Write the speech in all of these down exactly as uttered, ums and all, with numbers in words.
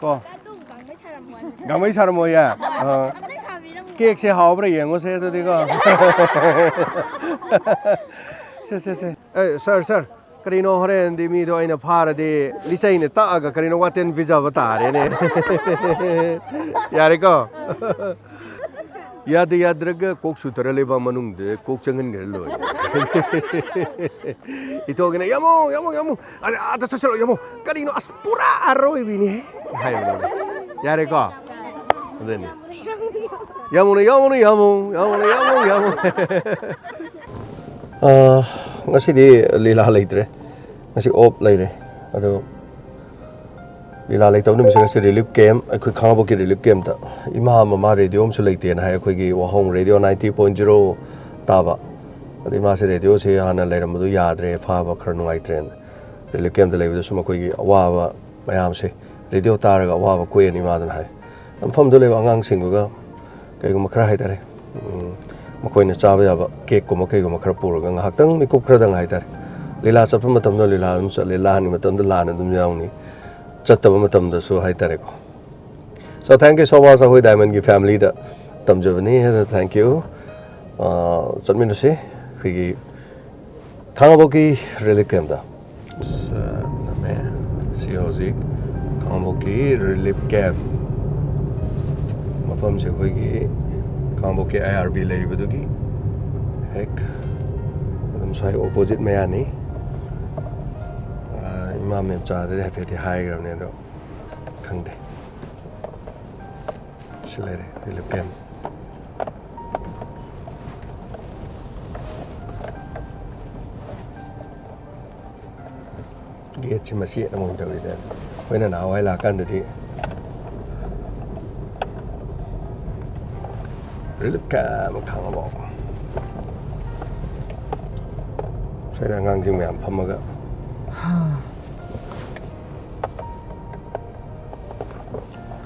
ꯀꯣ꯫ ꯑꯗꯨ ꯒꯥꯡꯃꯩ ꯁꯥꯔꯝꯃꯣ ꯍꯥꯏꯕꯅꯦ꯫ ꯒꯥꯡꯃꯩ ꯁꯥꯔꯝꯃꯣ ꯌꯥ? ꯑꯥ꯫ ꯑꯝꯇ ꯁꯥꯕꯤꯔꯝꯃꯣ꯫ ꯀꯦꯛꯁꯦ ꯍꯥꯎꯕ꯭ꯔꯥ ꯌꯦꯡꯉꯨꯁꯦ ꯑꯗꯨꯗꯤꯀꯣ꯫ ꯁꯦ, ꯁꯦ, ꯁꯦ꯫ ꯑꯦ, ꯁꯥꯔ, ꯁꯥꯔ, ꯀꯔꯤꯅꯣ ꯍꯣꯔꯦꯟꯗꯤ ꯃꯤꯗꯣ ꯑꯩꯅ ꯐꯥꯔꯗꯤ ꯂꯤꯆꯩꯅ ꯇꯛꯑꯒ ꯀꯔꯤꯅꯣ ꯋꯥꯇꯦꯟ ꯄꯤꯖꯕ ꯇꯥꯔꯦꯅꯦ꯫ ꯌꯥꯔꯦꯀꯣ? ꯌꯥꯗ ꯌꯥꯗ꯭ꯔꯒ ꯀꯣꯛ ꯁꯨꯊꯔ ꯂꯩꯕꯥꯛ ꯃꯅꯨꯡꯗ ꯀꯣꯛ ꯆꯪꯍꯟꯈ꯭ꯔ ꯂꯣꯏꯔꯦ꯫ ꯏꯊꯣꯛꯀꯤꯅ "ꯌꯥꯝꯃꯣ, ꯌꯥꯝꯃꯣ, ꯌꯥꯝꯃꯣ, ꯑꯔꯦ, ꯑꯥꯗ ꯆꯠꯁꯤꯜꯂꯣ, ꯌꯥꯝꯃꯣ, ꯀꯔꯤꯅꯣ, ꯑꯁ, ꯄꯨꯔꯥ ꯑꯔꯣꯏꯕꯤꯅꯤꯍꯦ" ꯍꯥꯏꯕꯅꯦ꯫ ꯌꯥꯔꯦꯀꯣ? ꯑꯗꯨꯅꯤ꯫ ꯌꯥꯝꯃꯨꯅꯦ, ꯌꯥꯝꯃꯨꯅꯦ, ꯌꯥꯝꯃꯨ, ꯌꯥꯝꯃꯨꯅꯦ, ꯌꯥꯝꯃꯨ, ꯌꯥꯝꯃꯨ꯫ ꯑꯥ, ꯉꯁꯤꯗꯤ ꯂꯤꯂꯥ ꯂꯩꯇ꯭ꯔꯦ꯫ ꯉꯁꯤ ꯑꯣꯞ ꯂꯩꯔꯦ꯫ ꯑꯗꯣ ꯂꯤꯂꯥ ꯂꯩꯇꯕ ꯅꯨꯃꯤꯠꯁꯦ ꯉꯁꯤ ꯔꯤꯂꯤꯐ ꯀꯦꯝꯞ, ꯑꯩꯈꯣꯏ ꯈꯥꯉꯕꯣꯛꯀꯤ ꯔꯤꯂꯤꯐ ꯀꯦꯝꯞꯇ꯫ ꯏꯃꯥ ꯃꯃꯥ ꯔꯦꯗꯤꯑꯣ ꯑꯃꯁꯨ ꯂꯩꯇꯦꯅ ꯍꯥꯏ, ꯑꯩꯈꯣꯏꯒꯤ ꯋꯥꯍꯣꯡ ꯔꯦꯗꯤꯑꯣ ninety point zero ꯇꯥꯕ꯫ ꯑꯗꯩ ꯃꯥꯁꯦ ꯔꯦꯗꯤꯑꯣꯁꯦ ꯍꯥꯟꯅ ꯂꯩꯔꯝꯕꯗꯣ ꯌꯥꯗ꯭ꯔꯦ, ꯐꯥꯕ ꯈꯔ ꯅꯨꯡꯉꯥꯏꯇ꯭ꯔꯦꯅ꯫ ꯔꯤꯂꯤꯐ ꯀꯦꯝꯞꯇ ꯂꯩꯕꯗ ꯁꯨꯝ ꯑꯩꯈꯣꯏꯒꯤ ꯑꯋꯥꯕ ꯃꯌꯥꯝꯁꯦ ꯔꯦꯗꯤꯑꯣ ꯇꯥꯔꯒ ꯑꯋꯥꯕ ꯀꯣꯛꯑꯦꯅ ꯏꯃꯥꯗꯨꯅ ꯍꯥꯏ꯫ ꯃꯐꯝꯗꯨꯗ ꯂꯩꯕ ꯑꯉꯥꯡꯁꯤꯡꯗꯨꯒ ꯀꯩꯒꯨꯝꯕ ꯈꯔ ꯍꯥꯏꯇꯥꯔꯦ, ꯎꯝ, ꯃꯈꯣꯏꯅ ꯆꯥꯕ ꯌꯥꯕ ꯀꯦꯛꯀꯨꯝꯕ ꯀꯩꯒꯨꯝꯕ ꯈꯔ ꯄꯨꯔꯒ ꯉꯥꯏꯍꯥꯛꯇꯪ ꯃꯤꯀꯨꯞ ꯈꯔꯗꯪ ꯍꯥꯏꯇꯥꯔꯦ, ꯂꯤꯂꯥ ꯆꯠꯄ ꯃꯇꯝꯗ ꯂꯤꯂꯥ ꯑꯗꯨꯝ ꯆꯠꯂꯦ, ꯂꯥꯟꯒꯤ ꯃꯇꯝꯗ ꯂꯥꯟ ꯑꯗꯨꯝ ꯌꯥꯎꯅꯤ, ꯆꯠꯇꯕ ꯃꯇꯝꯗꯁꯨ ꯍꯥꯏꯇꯥꯔꯦꯀꯣ꯫ So thank you so much, ꯑꯩꯈꯣꯏ ꯗꯥꯏꯃꯟꯒꯤ ꯐꯦꯃꯤꯂꯤꯗ ꯇꯝꯖꯕꯅꯤ꯫ ꯑꯗꯨ thank you꯫ ꯑꯥ, ꯆꯠꯃꯤꯟꯅꯁꯤ ꯑꯩꯈꯣꯏꯒꯤ ꯈꯥꯉꯕꯣꯛꯀꯤ ꯔꯤꯂꯤꯐ ꯀꯦꯝꯞꯇ꯫ ꯑꯁ, ꯅꯝꯃꯦ꯫ ꯁꯤ ꯍꯧꯖꯤꯛ ꯈꯥꯉꯕꯣꯛꯀꯤ ꯔꯤꯂꯤꯐ ꯀꯦꯝꯞ꯫ ꯃꯐꯝꯁꯦ ꯑꯩꯈꯣꯏꯒꯤ ꯈꯥꯉꯕꯣꯛꯀꯤ IRB ꯂꯩꯔꯤꯕꯗꯨꯒꯤ ꯍꯦꯛ ꯑꯗꯨꯝ ꯁ꯭ꯋꯥꯏ ꯑꯣꯄꯣꯖꯤꯠ ꯃꯌꯥꯅꯤ꯫ ꯑꯥ, ꯏꯃꯥ ꯃꯦꯝꯆꯥꯗꯗꯤ ꯍꯥꯏꯐꯦꯠꯇꯤ ꯍꯥꯏꯈ꯭ꯔꯕꯅꯦ, ꯑꯗꯣ ꯈꯪꯗꯦ꯫ ꯁꯤ ꯂꯩꯔꯦ, ꯔꯤꯂꯤꯐ ꯀꯦꯝꯞ꯫ ꯒꯦꯠꯁꯤ ꯃꯆꯦꯠ ꯑꯃ ꯑꯣꯏꯅ ꯇꯧꯔꯤꯗ꯫ ꯑꯩꯈꯣꯏꯅ ꯅꯍꯥꯟꯋꯥꯏ ꯂꯥꯛꯀꯥꯟꯗꯗꯤ ꯔꯤꯂꯤꯐ ꯀꯦꯝꯞ ꯈꯥꯉꯕꯣꯛ꯫ ꯁ꯭ꯋꯥꯏꯗ ꯑꯉꯥꯡꯁꯤꯡ ꯃꯌꯥꯝ ꯐꯝꯃꯒ꯫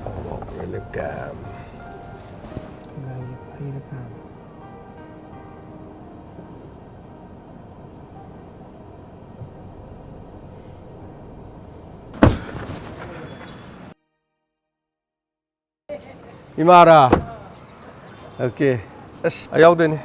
ꯈꯥꯉꯕꯣꯛ ꯔꯤꯂꯤꯐ ꯀꯦꯝꯞ꯫ ꯒꯥꯔꯤ ꯐꯩꯔ ꯀꯥꯟꯗ꯫ ꯏꯃꯥꯔꯥ? ꯑꯣꯀꯦ꯫ ꯑꯁ, ꯑꯩ ꯌꯥꯎꯗꯣꯏꯅꯤ꯫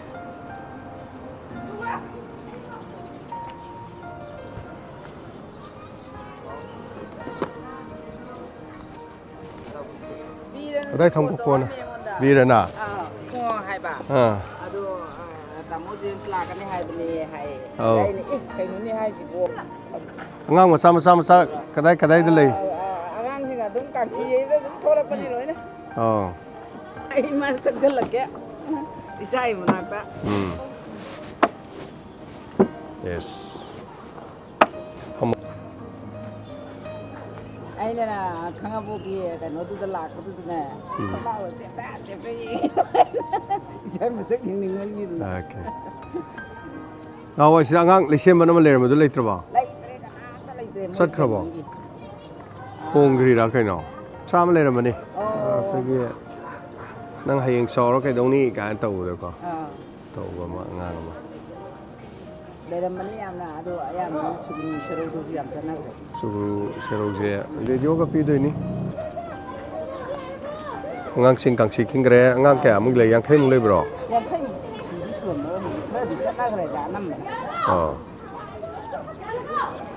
ꯕꯤꯔꯅ ꯀꯗꯥꯏ ꯊꯝꯒꯦ ꯐꯣꯟ ꯀꯣꯟꯅ? ꯇꯧꯔꯛꯑꯝꯃꯦ ꯑꯩꯉꯣꯟꯗ꯫ ꯕꯤꯔꯅ? ꯑꯥ, ꯏꯕꯨꯡꯉꯣ ꯍꯥꯏꯕ꯫ ꯑꯥ꯫ ꯑꯗꯣ, ꯑꯥ, ꯇꯥꯃꯣ ꯖꯦꯝꯁ ꯂꯥꯛꯀꯅꯤ ꯍꯥꯏꯕꯅꯦ ꯍꯥꯏꯌꯦ꯫ ꯑꯧ꯫ ꯑꯗ ꯑꯩꯅ, "ꯑꯦ, ꯀꯩꯅꯣꯅꯦ ꯍꯥꯏꯁꯤꯕꯣ?" ꯑꯉꯥꯡ ꯃꯆꯥ, ꯃꯆꯥ, ꯃꯆꯥ ꯀꯗꯥꯏ, ꯀꯗꯥꯏꯗ ꯂꯩ? ꯑꯥ, ꯑꯥ, ꯑꯉꯥꯡꯁꯤꯡ ꯑꯗꯨꯝ ꯀꯥꯡꯁꯤꯁꯤꯗ ꯑꯗꯨꯝ ꯊꯣꯛꯂꯛꯄꯅꯤ ꯂꯣꯏꯅ꯫ ꯑꯧ꯫ ꯑꯩ ꯃꯥ ꯆꯪꯁꯤꯜꯂꯛꯀꯦ, ꯏꯆꯥꯒꯤ ꯃꯅꯥꯛꯇ꯫ ꯎꯝ꯫ ꯌꯦꯁ꯫ ꯐꯝꯃꯣ꯫ ꯑꯩꯅ ꯈꯪꯉꯕꯣꯛꯀꯤ ꯀꯩꯅꯣꯗꯨꯗ ꯂꯥꯛꯄꯗꯨꯗꯅꯦ, ꯎꯝ꯫ ꯈꯣꯡꯄꯥꯛ ꯆꯦꯞꯄ ꯆꯦꯞꯄ ꯌꯦꯡꯉꯤ꯫ ꯏꯆꯥ ꯃꯁꯛ ꯌꯦꯡꯅꯤꯡꯃꯟꯒꯤꯗꯅ꯫ ꯑꯣꯀꯦ꯫ ꯅꯍꯥꯟꯋꯥꯏ ꯁꯤꯗ ꯑꯉꯥꯡ ꯂꯩꯁꯦꯝꯕꯅ ꯑꯃ ꯂꯩꯔꯝꯕꯗꯨ ꯂꯩꯇ꯭ꯔꯕꯣ? ꯂꯩꯇ꯭ꯔꯦ, ꯀꯅꯥꯝꯇ ꯂꯩꯇ꯭ꯔꯦ, ꯃꯣꯏ ꯆꯠꯈ꯭ꯔꯕꯣ? ꯇ꯭ꯔꯦꯅꯤꯡꯒꯤ꯫ ꯍꯣꯡꯈ꯭ꯔꯤꯔꯥ ꯀꯩꯅꯣ? ꯃꯆꯥ ꯑꯃ ꯂꯩꯔꯝꯕꯅꯤ꯫ ꯑꯣ꯫ ꯑꯩꯈꯣꯏꯒꯤ "ꯅꯪ ꯍꯌꯦꯡ ꯆꯥꯎꯔ ꯀꯩꯗꯧꯅꯤ?" ꯀꯥꯏꯅ ꯇꯧꯕꯗꯀꯣ꯫ ꯑꯥ꯫ ꯇꯧꯕ ꯑꯃ, ꯑꯉꯥꯡ ꯑꯃ꯫ ꯂꯩꯔꯝꯕꯅꯤ ꯌꯥꯝꯅ, ꯑꯗꯣ ꯑꯌꯥꯝꯕꯅ ꯁꯨꯒꯅꯨ ꯁꯦꯔꯧꯗꯁꯨ ꯌꯥꯝ ꯆꯠꯅꯈ꯭ꯔꯦ꯫ ꯁꯨꯒꯅꯨ ꯁꯦꯔꯧꯁꯦ ꯔꯦꯗꯤꯑꯣꯒ ꯄꯤꯗꯣꯏꯅꯤ꯫ ꯑꯉꯥꯡꯁꯤꯡ ꯀꯥꯡꯁꯤ ꯈꯤꯡꯈ꯭ꯔꯦ꯫ ꯑꯉꯥꯡ ꯀꯌꯥꯃꯨꯛ ꯂꯩ? ꯌꯥꯡꯈꯩꯃꯨꯛ ꯂꯩꯕ꯭ꯔꯣ? ꯌꯥꯡꯈꯩꯃꯨꯛ ꯁꯨꯗꯤ ꯁꯨꯔꯝꯃꯔꯣꯏ, ꯍꯧꯖꯤꯛ ꯈꯔꯗꯤ ꯆꯠꯅꯈ꯭ꯔꯦꯗ ꯑꯅꯝꯕꯅ꯫ ꯑꯥ꯫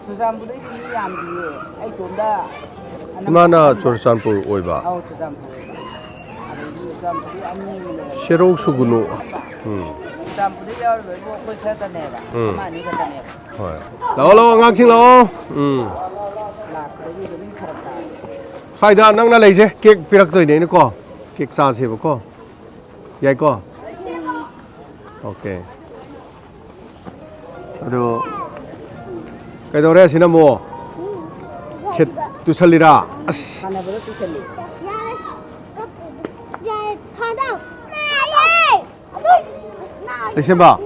ꯆꯨꯔꯆꯥꯟꯄꯨꯔꯗꯩꯗꯤ ꯃꯤ ꯌꯥꯝꯗꯤꯌꯦ, ꯑꯩ ꯏꯇꯣꯝꯗ ꯑꯅꯝꯕ ꯏꯃꯥꯅ ꯑꯅꯝꯕ ꯆꯨꯔꯆꯥꯟꯄꯨꯔ ꯑꯣꯏꯕ? ꯑꯧ, ꯆꯨꯔꯆꯥꯟꯄꯨꯔ ꯑꯣꯏꯕ꯫ ꯑꯗꯩꯗꯤ ꯆꯨꯔꯆꯥꯟꯄꯨꯔꯗꯩ ꯑꯅꯤ ꯑꯃ ꯂꯩꯔꯝꯃꯦ꯫ ꯁꯦꯔꯧ ꯁꯨꯒꯨꯅꯨ꯫ ꯎꯝ꯫ ꯆꯨꯔꯆꯥꯟꯄꯨꯔꯗꯩ ꯌꯥꯎꯔꯤꯕ ꯍꯥꯏꯕꯨ ꯑꯩꯈꯣꯏ ꯈꯔꯇꯅꯦꯕ, ꯎꯝ꯫ ꯑꯃ ꯑꯅꯤ ꯈꯛꯇꯅꯦꯕ꯫ ꯍꯣꯏ꯫ ꯂꯥꯛꯑꯣ, ꯂꯥꯛꯑꯣ, ꯑꯉꯥꯡꯁꯤꯡ ꯂꯥꯛꯑꯣ꯫ ꯎꯝ꯫ ꯂꯥꯛꯄꯗꯒꯤ ꯑꯗꯨꯝ ꯐꯔꯛ ꯇꯥꯔꯦ꯫ ꯁ꯭ꯋꯥꯏꯗ ꯅꯪꯅ ꯂꯩꯁꯦ, ꯀꯦꯛ ꯄꯤꯔꯛꯇꯣꯏꯅꯦ ꯑꯩꯅꯀꯣ꯫ ꯀꯦꯛ ꯆꯥꯁꯦꯕꯀꯣ꯫ ꯌꯥꯏꯀꯣ? ꯑꯣꯀꯦ꯫ ꯑꯗꯣ ꯀꯩꯗꯧꯔꯦ ꯑꯁꯤꯅ ꯑꯃꯨꯛ? ꯈꯦꯠ ꯇꯨꯁꯜꯂꯤꯔꯥ? ꯑꯁ꯫ ꯁꯥꯟꯅꯕꯗ ꯇꯨꯁꯜꯂꯤ꯫ ꯌꯥꯔꯦ꯫ ꯌꯥꯔꯦ꯫ ꯊꯥꯗꯧ꯫ ꯌꯥꯔꯦ꯫ ꯂꯩꯁꯦꯝꯕ꯫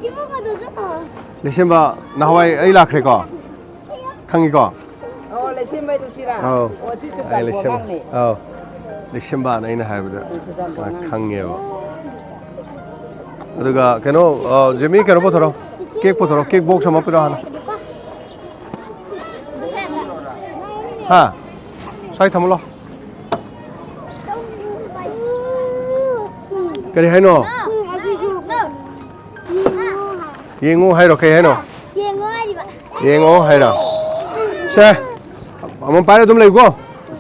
ꯏꯕꯨꯡ ꯑꯗꯨꯁꯨ꯫ ꯂꯩꯁꯦꯝꯕ, ꯅꯍꯥꯟꯋꯥꯏ ꯑꯩ ꯂꯥꯛꯈ꯭ꯔꯦꯀꯣ? ꯈꯪꯉꯤꯀꯣ? ꯑꯣ, ꯂꯩꯁꯦꯝꯕꯩꯗꯨ ꯁꯤꯔꯥ? ꯑꯧ꯫ ꯑꯣ, ꯁꯤ ꯑꯩ ꯆꯨꯔꯆꯥꯟꯄꯨꯔ ꯂꯩꯁꯦꯝ-, ꯑꯉꯥꯡꯅꯦ꯫ ꯑꯧ꯫ ꯂꯩꯁꯦꯝꯕꯅ ꯑꯩꯅ ꯍꯥꯏꯕꯗ ꯆꯨꯔꯆꯥꯟꯄꯨꯔ ꯃꯥ ꯑꯉꯥꯡꯅꯦ꯫ ꯈꯪꯉꯦꯕ꯫ ꯑꯗꯨꯒ ꯀꯩꯅꯣ, ꯑ, ꯖꯤꯃꯤ, ꯀꯩꯅꯣ ꯄꯨꯊꯣꯔꯛꯑꯣ꯫ ꯀꯦꯛ ꯄꯨꯊꯣꯔꯛꯑꯣ꯫ ꯀꯦꯛ ꯕꯣꯛꯁ ꯑꯃ ꯄꯤꯔꯛꯑꯣ ꯍꯥꯟꯅ꯫ ꯍꯥ? ꯇꯥꯏ ꯊꯝꯃꯨ ꯂꯥꯎ꯫ ꯀꯔꯤ ꯍꯥꯏꯅꯣ? ꯎꯝ, ꯑꯁꯤꯁꯨ꯫ ꯌꯦꯡꯉꯨ ꯍꯥꯏꯔꯣ? ꯀꯩ ꯍꯥꯏꯅꯣ? ꯌꯦꯡꯉꯣ ꯍꯥꯏꯔꯤꯕ꯫ ꯌꯦꯡꯉꯣ ꯍꯥꯏꯔꯣ? ꯁꯦ, ꯑꯃ ꯄꯥꯏꯔ ꯑꯗꯨꯝ ꯂꯩꯌꯨꯀꯣ꯫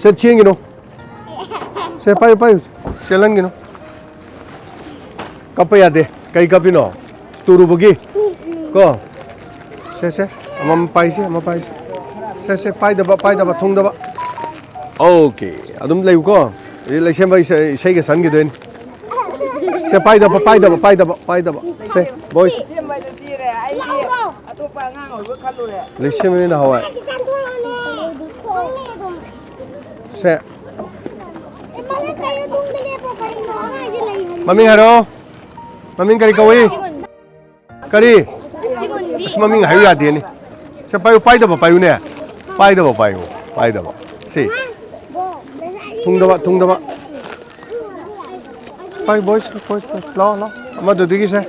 ꯁꯦ, ꯆꯦꯟꯒꯤꯅꯨ꯫ ꯁꯦ, ꯄꯥꯏꯌꯨ, ꯄꯥꯏꯌꯨ꯫ ꯆꯦꯜꯍꯟꯒꯤꯅꯨ꯫ ꯀꯞꯄ ꯌꯥꯗꯦ꯫ ꯀꯩ ꯀꯞꯄꯤꯅꯣ? ꯇꯨꯔꯨꯕꯒꯤ? ꯀꯣ? ꯁꯦ, ꯁꯦ꯫ ꯑꯃꯃꯝ ꯄꯥꯏꯁꯦ, ꯑꯃ ꯄꯥꯏꯁꯦ꯫ ꯁꯦ, ꯁꯦ꯫ ꯄꯥꯏꯗꯕ, ꯄꯥꯏꯗꯕ, ꯊꯨꯡꯗꯕ꯫ ꯑꯣꯀꯦ꯫ ꯑꯗꯨꯝ ꯂꯩꯌꯨꯀꯣ꯫ ꯍꯧꯖꯤꯛ ꯂꯩꯁꯦꯝꯕ ꯏꯁꯩ, ꯏꯁꯩꯒ ꯁꯟꯈꯤꯗꯣꯏꯅꯤ꯫ ꯁꯦ, ꯄꯥꯏꯗꯕ, ꯄꯥꯏꯗꯕ, ꯄꯥꯏꯗꯕ, ꯄꯥꯏꯗꯕ꯫ ꯁꯦ, ꯕꯣꯏ꯫ ꯂꯩꯁꯦꯝꯕ ꯍꯥꯏꯗꯣ ꯆꯦꯔꯦ꯫ ꯑꯩꯗꯤ ꯑꯇꯣꯞꯄ ꯑꯉꯥꯡ ꯑꯣꯏꯕ ꯈꯜꯂꯨꯔꯦ꯫ ꯂꯩꯁꯦꯝꯕꯅꯤ ꯅꯍꯥꯟꯋꯥꯏ꯫ ꯁꯦ꯫ ꯃꯃꯤꯡ ꯍꯥꯏꯔꯣ꯫ ꯃꯃꯤꯡ ꯀꯔꯤ ꯀꯧꯏ? ꯀꯔꯤ? ꯑꯁ, ꯃꯃꯤꯡ ꯍꯥꯏꯌꯨ ꯌꯥꯗꯦꯅꯦ꯫ ꯁꯦ, ꯄꯥꯏꯌꯨ, ꯄꯥꯏꯗꯕ ꯄꯥꯏꯌꯨꯅꯦ꯫ ꯄꯥꯏꯗꯕ ꯄꯥꯏꯌꯨ, ꯄꯥꯏꯗꯕ꯫ ꯁꯤ꯫ ꯊꯨꯡꯗꯕ, ꯊꯨꯡꯗꯕ꯫ ꯄꯥꯏ, ꯕꯣꯏꯁ, ꯕꯣꯏꯁ, ꯕꯣꯏꯁ꯫ ꯂꯥꯎ, ꯂꯥꯎ꯫ ꯑꯃꯗꯨꯗꯒꯤ ꯁꯦ꯫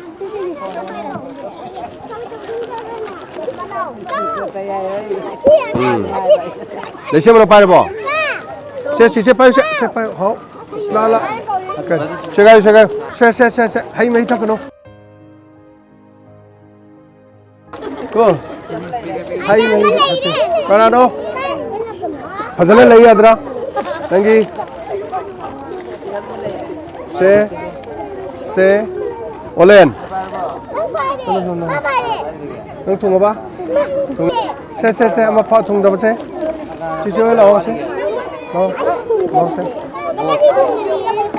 ꯎꯝ꯫ ꯂꯩꯁꯦꯝꯕꯅ ꯄꯥꯏꯔꯕꯣ? ꯁꯦ, ꯁꯤ, ꯁꯦ, ꯄꯥꯏꯌꯨ, ꯁꯦ, ꯁꯦ, ꯄꯥꯏꯌꯨ꯫ ꯍꯥꯎ꯫ ꯂꯥ, ꯂꯥ꯫ ꯑꯣꯀꯦ꯫ ꯁꯦꯒꯥꯏꯌꯨ, ꯁꯦꯒꯥꯏꯌꯨ꯫ ꯁꯦ, ꯁꯦ, ꯁꯦ, ꯁꯦ꯫ ꯍꯩ ꯃꯍꯤ ꯊꯛꯀꯅꯨ꯫ ꯀꯣ꯫ ꯍꯩ ꯃꯍꯤ ꯊꯛꯀꯦ꯫ ꯀꯅꯥꯅꯣ? ꯐꯖꯅ ꯂꯩ ꯌꯥꯗ꯭ꯔꯥ? ꯅꯪꯒꯤ꯫ ꯁꯦ꯫ ꯁꯦ꯫ ꯑꯣꯂꯦꯟ꯫ ꯅꯪ ꯊꯨꯡꯉꯕ? ꯊꯨꯡ-, ꯁꯦ, ꯁꯦ, ꯁꯦ, ꯑꯃ ꯐꯥꯎ ꯊꯨꯡꯗꯕꯁꯦ꯫ ꯆꯤꯆꯦ ꯍꯣꯏ ꯂꯥꯛꯑꯣ ꯁꯦ꯫ ꯂꯥꯛꯑꯣ꯫ ꯂꯥꯛꯑꯣ ꯁꯦ꯫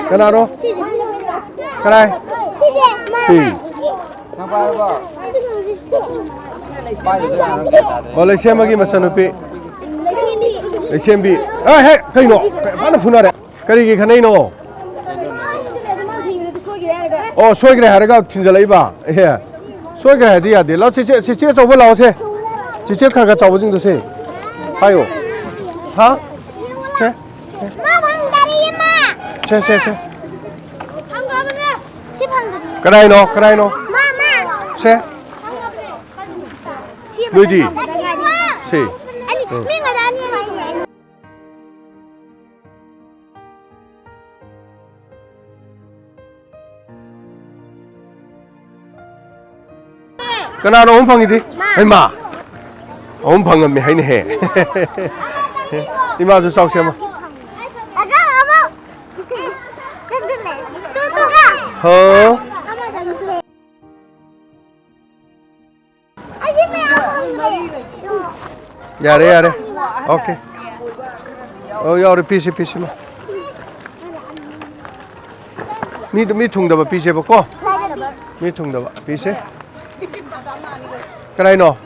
ꯀꯅꯥꯅꯣ? ꯀꯅꯥꯏ? ꯁꯤ꯫ ꯑꯣ, ꯂꯩꯁꯦꯝꯕꯒꯤ ꯃꯆꯟꯅꯨꯄꯤ꯫ ꯂꯩꯁꯦꯝꯕꯤ꯫ ꯑꯦ, ꯍꯦ, ꯀꯩꯅꯣ? ꯐꯖꯅ ꯐꯨꯅꯔꯦ꯫ ꯀꯔꯤꯒꯤ ꯈꯠꯅꯩꯅꯣ? ꯑꯣ, ꯁꯣꯏꯈ꯭ꯔꯦ ꯍꯥꯏꯔꯒ ꯊꯤꯟꯖꯜꯂꯛꯏꯕ? ꯑꯦ, ꯁꯣꯏꯈ꯭ꯔꯦ ꯍꯥꯏꯗꯤ ꯌꯥꯗꯦ꯫ ꯂꯥꯛꯑꯣ, ꯆꯦꯆꯦ, ꯆꯦꯆꯦ ꯑꯆꯧꯕ ꯂꯥꯛꯑꯣꯁꯦ꯫ ꯆꯦꯆꯦ ꯈꯔ ꯈꯔ ꯆꯥꯎꯕꯁꯤꯡꯗꯣ ꯁꯦ꯫ ꯄꯥꯏꯌꯣ꯫ ꯍꯥ? ꯁꯦ꯫ ꯃꯥ ꯐꯪꯗꯔꯦ, ꯏꯃꯥ꯫ ꯁꯦ, ꯁꯦ, ꯁꯦ꯫ ꯐꯪꯗꯕꯅꯦ꯫ ꯁꯤ ꯐꯪꯗꯔꯦ꯫ ꯀꯗꯥꯏꯅꯣ? ꯀꯗꯥꯏꯅꯣ? ꯃꯥ, ꯃꯥ꯫ ꯁꯦ꯫ ꯁꯤ ꯅꯣꯏꯗꯤ? ꯐꯪꯗꯔꯦ, ꯏꯃꯥ꯫ ꯁꯦ꯫ ꯑꯅꯤ, ꯎꯝ꯫ ꯃꯤ ꯉꯗꯥꯅꯤ ꯍꯥꯏꯅꯦ꯫ ꯀꯅꯥꯅꯣ ꯑꯍꯨꯝ ꯐꯪꯉꯤꯗꯤ? ꯍꯩꯃꯥ! ꯑꯍꯨꯝ ꯐꯪꯉꯝꯃꯦ ꯍꯥꯏꯅꯦꯍꯦ꯫ ꯏꯃꯥꯁꯨ ꯆꯥꯎ ꯁꯦꯝꯃꯣ꯫ ꯑꯗꯣ ꯑꯃꯨꯛ ꯆꯪꯁꯤꯜꯂꯦ꯫ ꯇꯨ, ꯇꯨ, ꯀ꯫ ꯍꯣ꯫ ꯑꯩꯁꯦ ꯃꯌꯥꯝ ꯐꯪꯗ꯭ꯔꯦ꯫ ꯌꯥꯔꯦ, ꯌꯥꯔꯦ꯫ ꯑꯣꯀꯦ꯫ ꯑꯣ, ꯌꯥꯎꯔꯦ꯫ ꯄꯤꯁꯤ, ꯄꯤꯁꯤ, ꯃꯥ꯫ ꯃꯤꯗꯨ, ꯃꯤ ꯊꯨꯡꯗꯕ ꯄꯤꯁꯦꯕꯀꯣ꯫ ꯃꯤ ꯊꯨꯡꯗꯕ ꯄꯤꯁꯦ꯫ ꯀꯅꯥꯏꯅꯣ?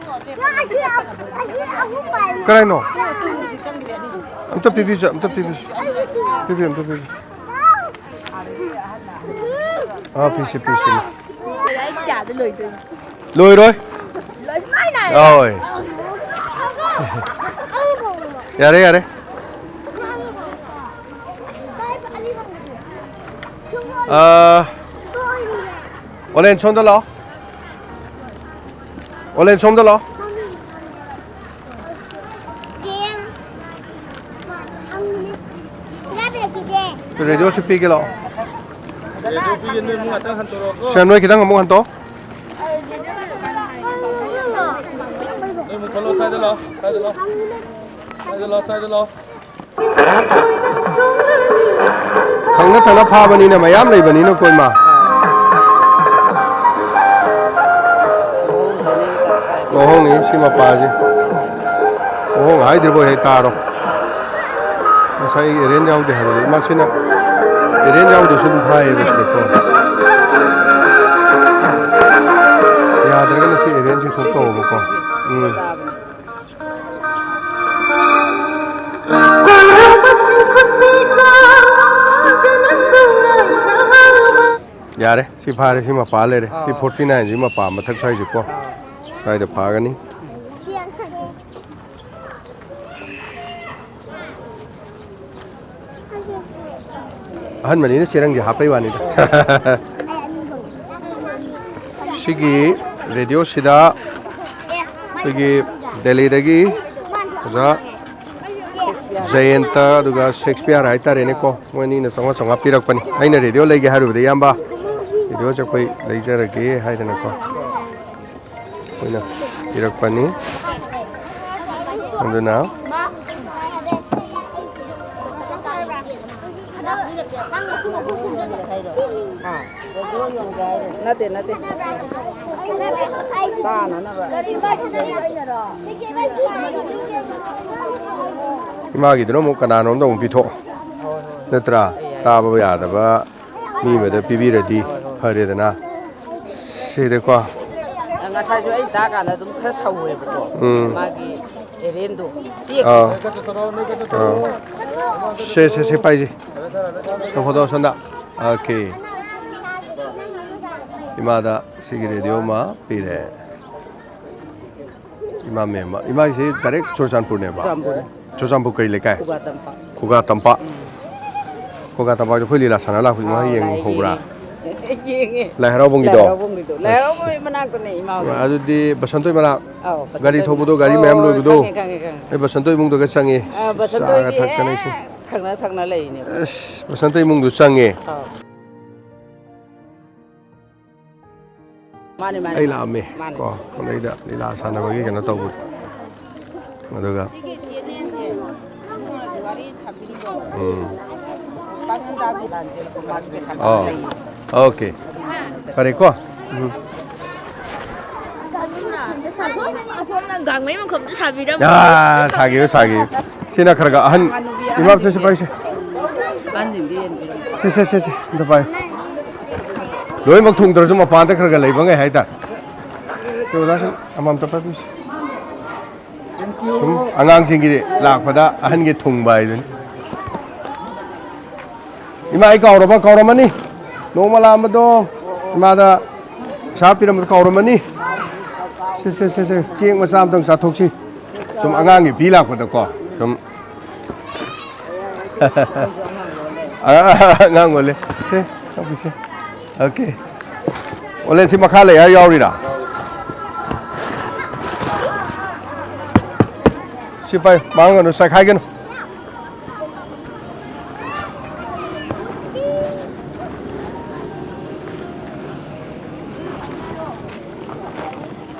ꯀꯅꯥꯏꯅꯣ? ꯑꯝꯇ ꯄꯤꯕꯤꯁꯨ, ꯑꯝꯇ ꯄꯤꯕꯤꯁꯨ꯫ ꯄꯤꯕꯤꯌꯨ, ꯑꯝꯇ ꯄꯤꯕꯤꯌꯨ꯫ ꯑꯥ, ꯄꯤꯁꯤ, ꯄꯤꯁꯤ꯫ ꯂꯣꯏꯔꯣꯏ꯫ ꯍꯣꯏ꯫ ꯌꯥꯔꯦ, ꯌꯥꯔꯦ꯫ ꯑꯥ, ꯑꯣꯂꯦꯟ, ꯁꯣꯝꯗ ꯂꯥꯛꯑꯣ꯫ ꯑꯣꯂꯦꯟ, ꯁꯣꯝꯗ ꯂꯥꯛꯑꯣ꯫ ꯔꯦꯗꯤꯑꯣꯁꯤ ꯄꯤꯒꯦ ꯂꯥꯛꯑꯣ꯫ ꯁꯦ, ꯅꯣꯏ ꯈꯤꯇꯪ ꯑꯃꯨꯛ ꯍꯟꯇꯣꯛꯑꯣ꯫ ꯅꯣꯏ ꯑꯃꯨꯛ ꯊꯣꯛꯂꯛꯑꯣ, ꯁ꯭ꯋꯥꯏꯗ ꯂꯥꯛꯑꯣ, ꯁ꯭ꯋꯥꯏꯗ ꯂꯥꯛꯑꯣ꯫ ꯁ꯭ꯋꯥꯏꯗ ꯂꯥꯛꯑꯣ, ꯁ꯭ꯋꯥꯏꯗ ꯂꯥꯛꯑꯣ꯫ ꯊꯪꯅ ꯊꯪꯅ ꯐꯥꯕꯅꯤꯅ ꯃꯌꯥꯝ ꯂꯩꯕꯅꯤꯅꯀꯣ, ꯏꯃꯥ꯫ ꯃꯍꯣꯡꯅꯤ ꯁꯤ ꯃꯄꯥꯁꯦ꯫ ꯃꯍꯣꯡ ꯍꯥꯏꯗ꯭ꯔꯤꯕꯣ ꯍꯦꯛ ꯇꯥꯔꯣ꯫ ꯉꯁꯥꯏ ꯑꯦꯔꯦꯟ ꯌꯥꯎꯗꯦ ꯍꯥꯏꯕꯗꯣ, ꯃꯁꯤꯅ ꯑꯦꯔꯦꯟ ꯌꯥꯎꯗ꯭ꯔꯁꯨ ꯑꯗꯨꯝ ꯐꯥꯏꯌꯦꯕ ꯁꯤꯗꯀꯣ꯫ ꯌꯥꯗ꯭ꯔꯒꯅ ꯁꯤ ꯑꯦꯔꯦꯟꯁꯦ ꯊꯣꯛ ꯇꯧꯕꯀꯣ꯫ ꯎꯝ꯫ ꯌꯥꯔꯦ, ꯁꯤ ꯐꯥꯔꯦ, ꯁꯤ ꯃꯄꯥ ꯂꯩꯔꯦ꯫ ꯁꯤ ꯑꯥ꯫ ꯐꯣꯔꯇꯤ ꯅꯥꯏꯟꯁꯤ ꯃꯄꯥ ꯃꯊꯛ ꯁ꯭ꯋꯥꯏꯁꯤꯀꯣ꯫ ꯑꯥ꯫ ꯁ꯭ꯋꯥꯏꯗ ꯐꯥꯒꯅꯤ꯫ ꯑꯍꯟꯕꯅꯤꯅ ꯆꯦꯔꯪꯁꯦ ꯍꯥꯞꯄꯩ ꯋꯥꯅꯤꯗ꯫ ꯁꯤꯒꯤ ꯔꯦꯗꯤꯑꯣꯁꯤꯗ ꯑꯩꯈꯣꯏꯒꯤ ꯗꯦꯜꯂꯤꯗꯒꯤ ꯑꯣꯖꯥ ꯖꯌꯦꯟꯇ ꯑꯗꯨꯒ ꯁꯦꯛꯁꯄꯤꯌꯥꯔ ꯍꯥꯏꯇꯥꯔꯦꯅꯦꯀꯣ, ꯃꯣꯏ ꯑꯅꯤꯅ ꯆꯥꯝꯃꯉꯥ ꯆꯥꯝꯃꯉꯥ ꯄꯤꯔꯛꯄꯅꯤ꯫ ꯑꯩꯅ ꯔꯦꯗꯤꯑꯣ ꯂꯩꯒꯦ ꯍꯥꯏꯔꯨꯕꯗ, "ꯏꯌꯥꯝꯕ, ꯔꯦꯗꯤꯑꯣꯁꯦ ꯑꯩꯈꯣꯏ ꯂꯩꯖꯔꯒꯦ" ꯍꯥꯏꯗꯅꯀꯣ꯫ ꯑꯩꯅ ꯄꯤꯔꯛꯄꯅꯤ꯫ ꯑꯗꯨꯅ ꯅꯠꯇꯦ, ꯅꯠꯇꯦ꯫ ꯇꯥꯅꯅꯕ꯫ ꯏꯃꯥꯒꯤꯗꯨꯅ ꯑꯃꯨꯛ ꯀꯅꯥꯅꯣꯝꯗ ꯑꯃꯨꯛ ꯄꯤꯊꯣꯛ, ꯅꯠꯇ꯭ꯔꯥ? ꯇꯥꯕ ꯌꯥꯗꯕ ꯃꯤ ꯑꯃꯗ ꯄꯤꯕꯤꯔꯗꯤ ꯐꯔꯦꯗꯅ꯫ ꯁꯤꯗꯀꯣ꯫ ꯉꯁꯥꯏꯁꯨ ꯑꯩ ꯇꯥꯛꯀꯥꯟꯗ ꯑꯗꯨꯝ ꯈꯔ ꯁꯧꯋꯦꯕꯀꯣ꯫ ꯎꯝ꯫ ꯃꯥꯒꯤ ꯑꯦꯔꯦꯟꯗꯣ ꯑꯥ꯫ ꯇꯦꯛꯈꯤꯕ꯫ ꯑꯥ꯫ ꯁꯦ, ꯁꯦ, ꯁꯦ, ꯄꯥꯏꯁꯦ꯫ ꯇꯧꯊꯣꯛꯑꯣ ꯁꯣꯝꯗ꯫ ꯑꯣꯀꯦ꯫ ꯏꯃꯥꯗ ꯁꯤꯒꯤ ꯔꯦꯗꯤꯑꯣ ꯑꯃ ꯄꯤꯔꯦ꯫ ꯏꯃꯥ ꯃꯦꯝꯃ꯫ ꯏꯃꯥꯒꯤꯁꯤ ꯗꯥꯏꯔꯦꯛ ꯆꯨꯔꯆꯥꯟꯄꯨꯔꯅꯦꯕ? ꯆꯨꯔꯆꯥꯟꯄꯨꯔꯅꯦ꯫ ꯆꯨꯔꯆꯥꯟꯄꯨꯔ ꯀꯩ ꯂꯩꯀꯥꯏ? ꯈꯨꯒꯥ ꯇꯝꯄꯥꯛ꯫ ꯈꯨꯒꯥ ꯇꯝꯄꯥꯛ꯫ ꯎꯝ꯫ ꯈꯨꯒꯥ ꯇꯝꯄꯥꯛꯇ ꯑꯩꯈꯣꯏ ꯂꯤꯂꯥ ꯁꯥꯟꯅ ꯂꯥꯛꯄ ꯏꯃꯥ ꯑꯥꯎ, ꯂꯥꯛꯑꯦ, ꯌꯦꯡꯍꯧꯕ꯭ꯔꯥ? ꯌꯦꯡꯉꯦ꯫ ꯌꯦꯡꯉꯦ꯫ ꯂꯥꯏ ꯍꯔꯥꯎꯕꯝꯒꯤꯗꯣ? ꯂꯥꯏ ꯍꯔꯥꯎꯕꯝꯒꯤ ꯃꯅꯥꯛꯇꯅꯦ ꯏꯃꯥ ꯍꯣꯏ꯫ ꯑꯗꯨꯗꯤ ꯕꯁꯟꯇꯣꯏ ꯃꯅꯥꯛ꯫ ꯑꯧ, ꯒꯥꯔꯤ ꯕꯁꯟꯇꯣꯏ ꯊꯧꯕꯗꯣ ꯃꯅꯥꯛ꯫ ꯒꯥꯔꯤ ꯍꯣꯏ, ꯃꯌꯥꯝ ꯍꯣꯏ, ꯂꯣꯏꯕꯗꯣ? ꯈꯪꯉꯦ, ꯈꯪꯉꯦ, ꯈꯪꯉꯦ꯫ ꯑꯩ ꯕꯁꯟꯇꯣꯏ ꯏꯃꯨꯡꯗꯒ ꯆꯪꯉꯦ꯫ ꯑ, ꯆꯥꯒ ꯕꯁꯟꯇꯣꯏꯒꯤ ꯊꯛꯇꯅ ꯍꯦꯛ ꯏꯁꯤꯡ꯫ ꯊꯪꯅ ꯊꯪꯅ ꯂꯩꯔꯤꯅꯦꯕ꯫ ꯑꯁ, ꯕꯁꯟꯇꯣꯏ ꯏꯃꯨꯡꯗꯨ ꯆꯪꯉꯦ꯫ ꯑꯧ꯫ ꯃꯥꯅꯦ, ꯃꯥꯅꯦ, ꯑꯩ ꯃꯥꯅꯦ꯫ ꯂꯥꯛꯑꯝꯃꯦ ꯃꯥꯅꯦ꯫ ꯀꯣ, ꯑꯗꯩꯗ ꯂꯤꯂꯥ ꯁꯥꯟꯅꯕꯒꯤ ꯀꯩꯅꯣ ꯇꯧꯕꯗꯣ꯫ ꯑꯗꯨꯒ ꯎꯝ꯫ ꯑꯣ꯫ ꯑꯣꯀꯦ꯫ ꯐꯔꯦꯀꯣ꯫ ꯎꯝ꯫ ꯑꯁꯣꯝ, ꯑꯁꯣꯝꯅ ꯒꯥꯡꯃꯩ ꯃꯈꯣꯝꯗ ꯁꯥꯕꯤꯔꯝꯃꯣ꯫ ꯑꯥ, ꯁꯥꯒꯦꯌꯨ, ꯁꯥꯒꯦꯌꯨ꯫ ꯁꯤꯅ ꯈꯔ ꯈꯔ ꯑꯍꯟ, ꯏꯃꯥ ꯁꯦ, ꯁꯦ, ꯄꯥꯏꯁꯦ꯫ ꯑꯍꯟꯁꯤꯡꯗꯤ ꯌꯦꯟꯕꯤꯔꯝꯃꯣ꯫ ꯁꯦ, ꯁꯦ, ꯁꯦ, ꯁꯦ, ꯑꯝꯇ ꯄꯥꯏꯌꯨ꯫ ꯂꯣꯏꯅꯃꯛ ꯊꯨꯡꯗ꯭ꯔꯁꯨ ꯃꯄꯥꯟꯗ ꯈꯔ ꯈꯔ ꯂꯩꯕ ꯉꯩ ꯍꯥꯏꯇꯥꯔꯦ꯫ ꯁꯦ, ꯑꯣꯖꯥꯁꯤꯡ ꯑꯃꯃꯝꯇ ꯄꯥꯏꯕꯤꯌꯨ꯫ ꯁꯨꯝ ꯑꯉꯥꯡꯁꯤꯡꯒꯤ ꯂꯥꯛꯄꯗ ꯑꯍꯟꯒꯤ ꯊꯨꯡꯕ ꯍꯥꯏꯗꯨꯅꯤ꯫ ꯏꯃꯥ, ꯑꯩ ꯀꯥꯎꯔꯕ? ꯀꯥꯎꯔꯝꯃꯅꯤ꯫ ꯅꯣꯡꯃ ꯂꯥꯛꯑꯝꯕꯗꯣ ꯏꯃꯥꯗ ꯄꯩꯁꯥ ꯄꯤꯔꯝꯕꯗꯣ ꯀꯥꯎꯔꯝꯃꯅꯤ꯫ ꯁꯦ, ꯁꯦ, ꯁꯦ, ꯁꯦ, ꯀꯦꯛ ꯃꯆꯥ ꯑꯝꯇꯪ ꯆꯥꯊꯣꯛꯁꯤ꯫ ꯁꯨꯝ ꯑꯉꯥꯡꯒꯤ ꯄꯤ ꯂꯥꯛꯄꯗꯀꯣ꯫ ꯁꯨꯝ꯫ ꯑꯉꯥꯡ ꯑꯣꯜꯂꯦ꯫ ꯁꯦ, ꯇꯧꯈꯤꯁꯦ꯫ ꯑꯣꯀꯦ꯫ ꯑꯣꯂꯦꯟ, ꯁꯤ ꯃꯈꯥ ꯂꯩ ꯍꯥꯏ ꯌꯥꯎꯔꯤꯔꯥ? ꯁꯤ ꯄꯥꯏꯌꯨ, ꯃꯥꯡꯒꯅꯨ, ꯆꯥꯏꯈꯥꯏꯒꯅꯨ꯫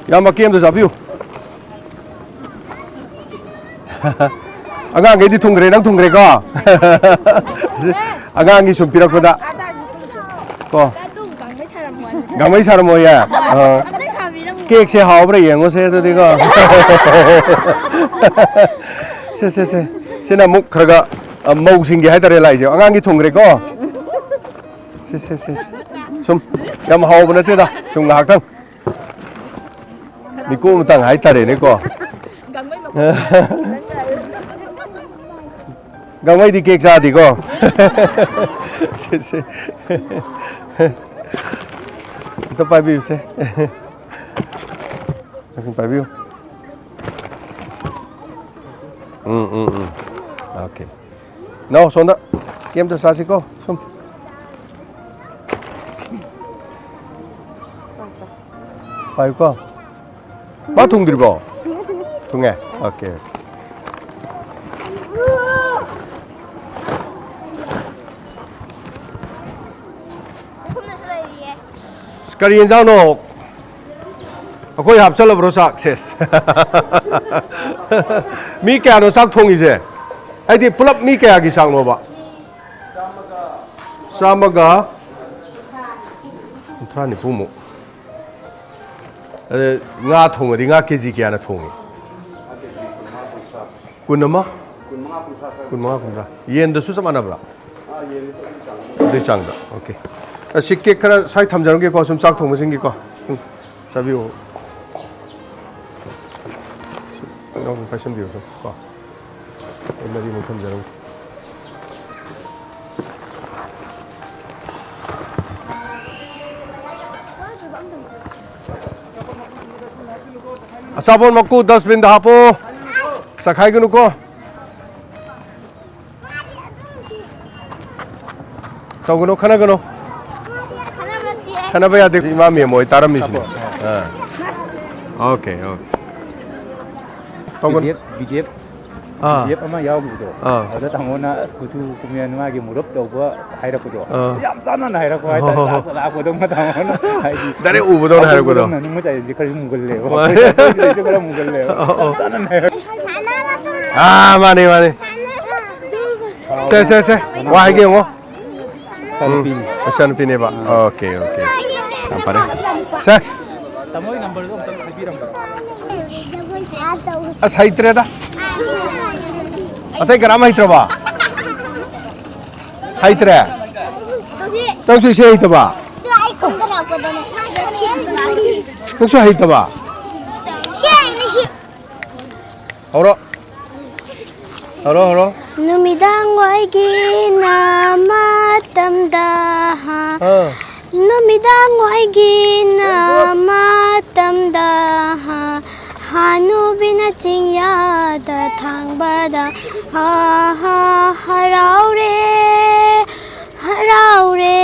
ꯏꯌꯥꯝꯕ, ꯀꯦꯛ ꯑꯝꯇ ꯆꯥꯕꯤꯌꯨ꯫ ꯑꯉꯥꯡꯈꯩꯗꯤ ꯊꯨꯡꯈ꯭ꯔꯦ, ꯅꯪ ꯊꯨꯡꯈ꯭ꯔꯦꯀꯣ? ꯑꯉꯥꯡꯒꯤ ꯁꯨꯝ ꯄꯤꯔꯛꯄꯗ꯫ ꯀꯣ꯫ ꯒꯥꯡꯃꯩ ꯁꯥꯔꯝꯃꯣꯏꯌꯦ꯫ ꯑꯥ꯫ ꯀꯦꯛꯁꯦ ꯍꯥꯎꯕ꯭ꯔꯥ ꯌꯦꯡꯉꯨꯁꯦ ꯑꯗꯨꯗꯤꯀꯣ꯫ ꯁꯦ, ꯁꯦ, ꯁꯦ꯫ ꯁꯤꯅ ꯑꯃꯨꯛ ꯈꯔ ꯈꯔ, ꯑ, ꯃꯧꯁꯤꯡꯒꯤ ꯍꯥꯏꯇꯥꯔꯦ ꯂꯥꯛꯏꯁꯦ꯫ ꯑꯉꯥꯡꯒꯤ ꯊꯨꯡꯈ꯭ꯔꯦꯀꯣ꯫ ꯁꯦ, ꯁꯦ, ꯁꯦ, ꯁꯦ꯫ ꯁꯨꯝ ꯌꯥꯝ ꯍꯥꯎꯕ ꯅꯠꯇꯦꯗ꯫ ꯁꯨꯝ ꯉꯥꯏꯍꯥꯛꯇꯪ꯫ ꯃꯤꯀꯨꯞ ꯑꯃꯇꯪ ꯍꯥꯏꯇꯥꯔꯦꯅꯦꯀꯣ꯫ ꯒꯥꯡꯃꯩꯗꯤ ꯀꯦꯛ ꯆꯥꯗꯦꯀꯣ꯫ ꯁꯦ, ꯁꯦ꯫ ꯑꯝꯇ ꯄꯥꯏꯕꯤꯌꯨꯁꯦ꯫ ꯄꯥꯏꯕꯤꯌꯨ꯫ ꯎꯝ, ꯎꯝ, ꯎꯝ꯫ ꯑꯣꯀꯦ꯫ ꯅꯥꯎ, ꯁꯣꯝꯗ ꯀꯦꯛ ꯑꯝꯇ ꯆꯥꯁꯤꯀꯣ, ꯁꯨꯝ꯫ ꯄꯥꯏꯌꯨꯀꯣ꯫ ꯃꯥ ꯊꯨꯡꯗ꯭ꯔꯤꯕꯣ? ꯊꯨꯡꯉꯦ? ꯑꯣꯀꯦ꯫ ꯀꯔꯤ ꯌꯦꯟꯖꯥꯡꯅꯣ? ꯑꯩꯈꯣꯏ ꯍꯥꯞꯆꯜꯂꯕ꯭ꯔꯣ ꯆꯥꯛꯁꯦ? ꯃꯤ ꯀꯌꯥꯅꯣ ꯆꯥꯛ ꯊꯣꯡꯉꯤꯁꯦ? ꯍꯥꯏꯗꯤ ꯄꯨꯂꯞ ꯃꯤ ꯀꯌꯥꯒꯤ ꯆꯥꯛꯅꯣꯕ? ꯆꯥꯝꯃꯒ ꯀꯨꯟꯊ꯭ꯔꯥ ꯅꯤꯐꯨꯃꯨꯛ꯫ ꯑꯗ ꯉꯥ ꯊꯣꯡꯉꯗꯤ ꯉꯥ ꯀꯦ ꯖꯤ ꯀꯌꯥꯅ ꯊꯣꯡꯉꯤ? ꯀꯨꯟ ꯑꯃ? ꯀꯨꯟꯃꯉꯥ, ꯀꯨꯟꯊ꯭ꯔꯥ꯫ ꯌꯦꯟꯗꯁꯨ ꯆꯞ ꯃꯥꯟꯅꯕ꯭ꯔꯥ? ꯑꯗꯨꯏ ꯆꯥꯡꯗ꯫ ꯑꯣꯀꯦ꯫ ꯑꯁꯤ ꯀꯦꯛ ꯈꯔ ꯁ꯭ꯋꯥꯏ ꯊꯝꯖꯔꯝꯒꯦꯀꯣ, ꯁꯨꯝ ꯆꯥꯛ ꯊꯣꯡꯕꯁꯤꯡꯒꯤꯀꯣ꯫ ꯁꯨꯝ ꯆꯥꯕꯤꯌꯨ꯫ ꯏꯅꯥꯎ ꯄꯥꯏꯁꯟꯕꯤꯌꯨ ꯁꯨꯝ ꯀꯣ꯫ ꯑꯩ ꯃꯔꯤꯃꯨꯛ ꯊꯝꯖꯔꯝꯒꯦ꯫ ꯑꯆꯥꯄꯣꯠ ꯃꯀꯨ dustbin ꯗ ꯍꯥꯞꯄꯣ꯫ ꯆꯈꯥꯏꯒꯅꯨꯀꯣ꯫ ꯇꯧꯒꯅꯨ, ꯈꯠꯅꯒꯅꯨ꯫ ꯈꯠꯅꯕ ꯌꯥꯗꯦ꯫ ꯏꯃꯥ ꯃꯦꯝ ꯍꯣꯏ ꯇꯥꯔꯝꯃꯤꯁꯤꯅꯦ꯫ ꯑꯥ꯫ Okay, okay. ꯇꯧꯒꯅꯨ꯫ B D F, B D F. ꯑꯥ꯫ ꯕꯤ ꯑꯦꯐ ꯑꯃ ꯌꯥꯎꯈꯤꯕꯗꯣ꯫ ꯑꯥ꯫ ꯑꯗꯨꯗ ꯇꯥꯃꯣꯅ ꯑꯁ ꯀꯨꯆꯨ ꯀꯨꯃꯦꯟ ꯃꯥꯒꯤ ꯃꯨꯔꯞ ꯇꯧꯕ ꯍꯥꯏꯔꯛꯄꯗꯣ꯫ ꯑꯥ꯫ ꯌꯥꯝ ꯆꯥꯟꯅꯅ ꯍꯥꯏꯔꯛꯄ ꯍꯥꯏꯇꯥꯔꯦ꯫ ꯍꯣ, ꯍꯣ, ꯍꯣ꯫ ꯂꯥꯛꯄ ꯂꯥꯛꯄꯗꯧꯅ ꯇꯥꯃꯣꯅ ꯍꯥꯏꯗꯤ ꯗꯥꯏꯔꯦꯛ ꯎꯕꯗꯧꯅ ꯍꯥꯏꯔꯛꯄꯗꯣ꯫ ꯎꯕꯗꯧꯅ, ꯅꯨꯡ ꯃꯆꯥꯁꯤꯗꯤ ꯈꯔ ꯃꯨꯒꯜꯂꯦꯕ꯫ ꯃꯥꯅꯦ꯫ ꯑꯩꯈꯣꯏ ꯁꯤꯗꯩꯁꯨ ꯈꯔ ꯃꯨꯒꯜꯂꯦꯕ꯫ ꯑꯣ, ꯑꯣ꯫ ꯌꯥꯝ ꯆꯥꯟꯅꯅ ꯍꯥꯏꯔꯛꯄ꯫ ꯑꯥ, ꯃꯥꯅꯦ, ꯃꯥꯅꯦ꯫ ꯁꯦ, ꯁꯦ, ꯁꯦ꯫ ꯋꯥ ꯍꯥꯏꯒꯦ ꯌꯦꯡꯉꯣ꯫ ꯎꯝ, ꯏꯆꯥꯅꯨꯄꯤꯅꯤ꯫ ꯏꯆꯥꯅꯨꯄꯤꯅꯦꯕ꯫ ꯑꯥ꯫ Okay, okay. ꯌꯥꯝ ꯐꯔꯦ꯫ ꯁꯦ꯫ ꯇꯥꯃꯣꯒꯤ ꯅꯝꯕꯔꯗꯣ ꯑꯝꯇꯪ ꯍꯥꯏꯕꯤꯔꯝꯕ꯭ꯔꯣ? ꯑꯁ, ꯍꯩꯇ꯭ꯔꯦꯗ꯫ ꯑꯇꯩ ꯀꯅꯥꯝ ꯍꯩꯇ꯭ꯔꯕꯣ? ꯍꯩꯇ꯭ꯔꯦ? ꯅꯪꯁꯨ ꯏꯁꯩ ꯍꯩꯇꯕ? ꯅꯪꯁꯨ ꯍꯩꯇꯕ? ꯍꯧꯔꯣ꯫ ꯍꯧꯔꯣ, ꯍꯧꯔꯣ꯫ ꯅꯨꯃꯤꯗꯥꯡ ꯋꯥꯏꯒꯤꯅ ꯃꯇꯝꯗ, ꯑꯥ꯫ ꯅꯨꯃꯤꯗꯥꯡ ꯋꯥꯏꯒꯤꯅ ꯃꯇꯝꯗ, ꯍꯅꯨꯕꯤꯅ ꯆꯤꯡꯌꯥꯗ ꯊꯥꯡꯕꯗ, ꯍꯥ, ꯍꯥ, ꯍꯔꯥꯎꯔꯦ, ꯍꯔꯥꯎꯔꯦ꯫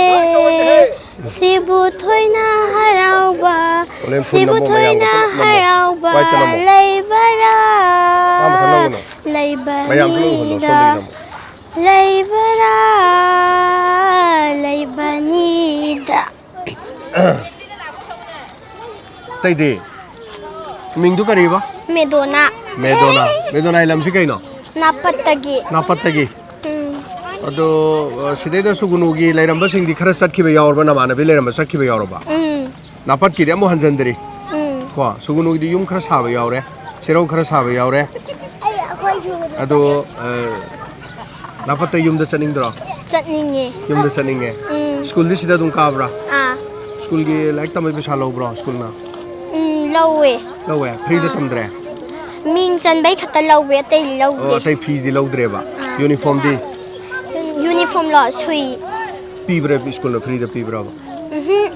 ꯁꯤꯕꯨ ꯊꯣꯏꯅ ꯍꯔꯥꯎꯕ, ꯍꯣꯔꯦꯟ ꯐꯨꯜ ꯁꯤꯕꯨ ꯅꯝꯃꯣ, ꯃꯌꯥꯝꯒ ꯊꯣꯏꯅ ꯄꯨꯂꯞ ꯅꯝꯃꯣ꯫ ꯍꯔꯥꯎꯕ ꯋꯥꯏꯠꯇ ꯅꯝꯃꯣ꯫ ꯂꯩꯕꯔꯥ? ꯃꯥ ꯃꯊꯟ ꯅꯝꯒꯅꯣ, ꯁꯣꯝꯗꯒꯤ ꯅꯝꯃꯣ꯫ ꯂꯩꯕꯅꯤꯗ, ꯂꯩꯕꯔꯥ, ꯂꯩꯕꯅꯤꯗ꯫ ꯑꯇꯩꯗꯤ? ꯃꯤꯡꯗꯨ ꯀꯔꯤꯕ? ꯃꯦꯗꯣꯅꯥ꯫ ꯃꯦꯗꯣꯅꯥ꯫ ꯃꯦꯗꯣꯅꯥꯒꯤ ꯂꯝꯁꯤ ꯀꯩꯅꯣ? ꯅꯥꯄꯠꯇꯒꯤ꯫ ꯅꯥꯄꯠꯇꯒꯤ꯫ ꯎꯝ꯫ ꯑꯗꯣ, ꯑ, ꯁꯤꯗꯩꯗ ꯁꯨꯒꯨꯅꯨꯒꯤ ꯂꯩꯔꯝꯕꯁꯤꯡꯗꯤ ꯈꯔ ꯆꯠꯈꯤꯕ ꯌꯥꯎꯔꯕ? ꯅꯃꯥꯟꯅꯕꯤ ꯂꯩꯔꯝꯕ ꯆꯠꯈꯤꯕ ꯌꯥꯎꯔꯕ? ꯎꯝ꯫ ꯅꯥꯄꯠꯀꯤꯗꯤ ꯑꯃꯨꯛ ꯍꯟꯖꯟꯗ꯭ꯔꯤ꯫ ꯎꯝ꯫ ꯀꯣ, ꯁꯨꯒꯨꯅꯨꯒꯤꯗꯤ ꯌꯨꯝ ꯈꯔ ꯁꯥꯕ ꯌꯥꯎꯔꯦ, ꯆꯦꯔꯧ ꯈꯔ ꯁꯥꯕ ꯌꯥꯎꯔꯦ꯫ ꯑꯗꯣ, ꯑ, ꯅꯥꯄꯠꯇ ꯌꯨꯝꯗ ꯆꯠꯅꯤꯡꯗ꯭ꯔꯣ? ꯆꯠꯅꯤꯡꯉꯦ꯫ ꯌꯨꯝꯗ ꯆꯠꯅꯤꯡꯉꯦ? ꯎꯝ꯫ ꯁ꯭ꯀꯨꯜꯗꯤ ꯁꯤꯗ ꯑꯗꯨꯝ ꯀꯥꯕ꯭ꯔꯥ? ꯑꯥ꯫ ꯁ꯭ꯀꯨꯜꯒꯤ ꯂꯥꯏꯔꯤꯛ ꯇꯝꯕꯩ ꯄꯩꯁꯥ ꯂꯧꯕ꯭ꯔꯣ ꯁ꯭ꯀꯨꯜꯅ? ꯎꯝ, ꯂꯧꯋꯦ꯫ ꯂꯧꯋꯦ? ꯐ꯭ꯔꯤꯗ ꯑꯥ꯫ ꯇꯝꯗ꯭ꯔꯦ? ꯃꯤꯡ ꯆꯟꯕꯩ ꯈꯛꯇ ꯂꯧꯋꯦ, ꯑꯇꯩ ꯂꯧꯗꯦ꯫ ꯑꯣ, ꯑꯇꯩ ꯐꯤꯗꯤ ꯂꯧꯗ꯭ꯔꯦꯕ? ꯑꯥ꯫ ꯌꯨꯅꯤꯐꯣꯔꯝꯗꯤ? ꯌꯨꯅꯤꯐꯣꯔꯝꯂꯣ? ꯁꯨꯏ꯫ ꯄꯤꯕ꯭ꯔꯥ ꯁ꯭ꯀꯨꯜꯅ ꯐ꯭ꯔꯤꯗ ꯄꯤꯕ꯭ꯔꯥꯕ? ꯎꯝꯍꯨꯝ꯫